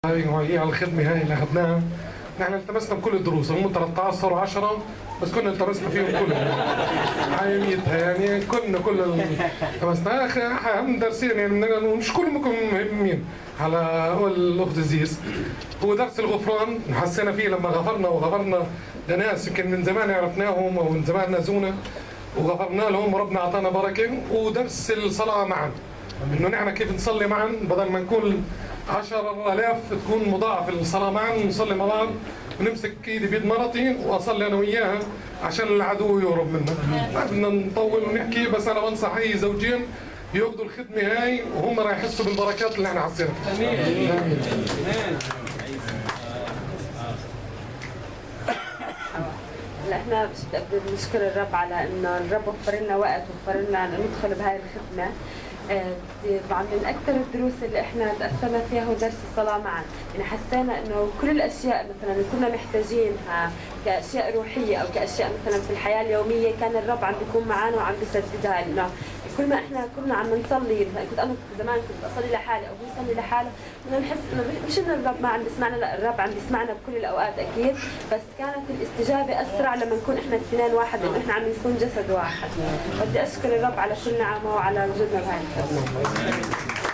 هاي على الخدمة هاي اللي اخذناها. نحن التمسنا بكل الدروس، هم 13 صاروا 10 بس كنا التمسنا فيهم كلهم. عيميتها يعني كنا كل التمسنا اهم درسين يعني مش كلهم مهمين على قول الاخت زيز. هو درس الغفران حسينا فيه لما غفرنا وغفرنا لناس يمكن من زمان عرفناهم او من زمان نازونا وغفرنا لهم وربنا اعطانا بركة. ودرس الصلاة معا، انه نحن كيف نصلي معا بدل ما نكون 10,000 تكون مضاعف الصلاة معا، نصلي مع بعض ونمسك ايدي بيد مرتي واصلي انا وياها عشان العدو يهرب منا. ما بدنا نطول ونحكي، بس انا بنصح اي زوجين ياخذوا الخدمة هاي وهم راح يحسوا بالبركات اللي احنا حسينا فيها. امين. امين. هلا احنا بنشكر الرب على انه الرب وفر لنا وقت وفر لنا ندخل بهاي الخدمة. طبعا من اكثر الدروس اللي احنا تاثرنا فيها هو درس الصلاة معا، يعني حسينا انه كل الاشياء مثلا اللي كنا محتاجينها كاشياء روحية او كاشياء مثلا في الحياة اليومية كان الرب عم بيكون معنا وعم بيسددها لنا. كل ما احنا كنا عم نصلي، مثلا كنت انا زمان كنت اصلي لحالي او هو يصلي لحاله، بدنا نحس انه مش انه الرب ما عم بيسمعنا، لا الرب عم بيسمعنا بكل الاوقات اكيد، بس كانت الاستجابة اسرع لما نكون احنا اثنين واحد، لانه احنا عم نكون جسد واحد. بدي اشكر الرب على كل نعمه وعلى وجودنا بهاي الفترة.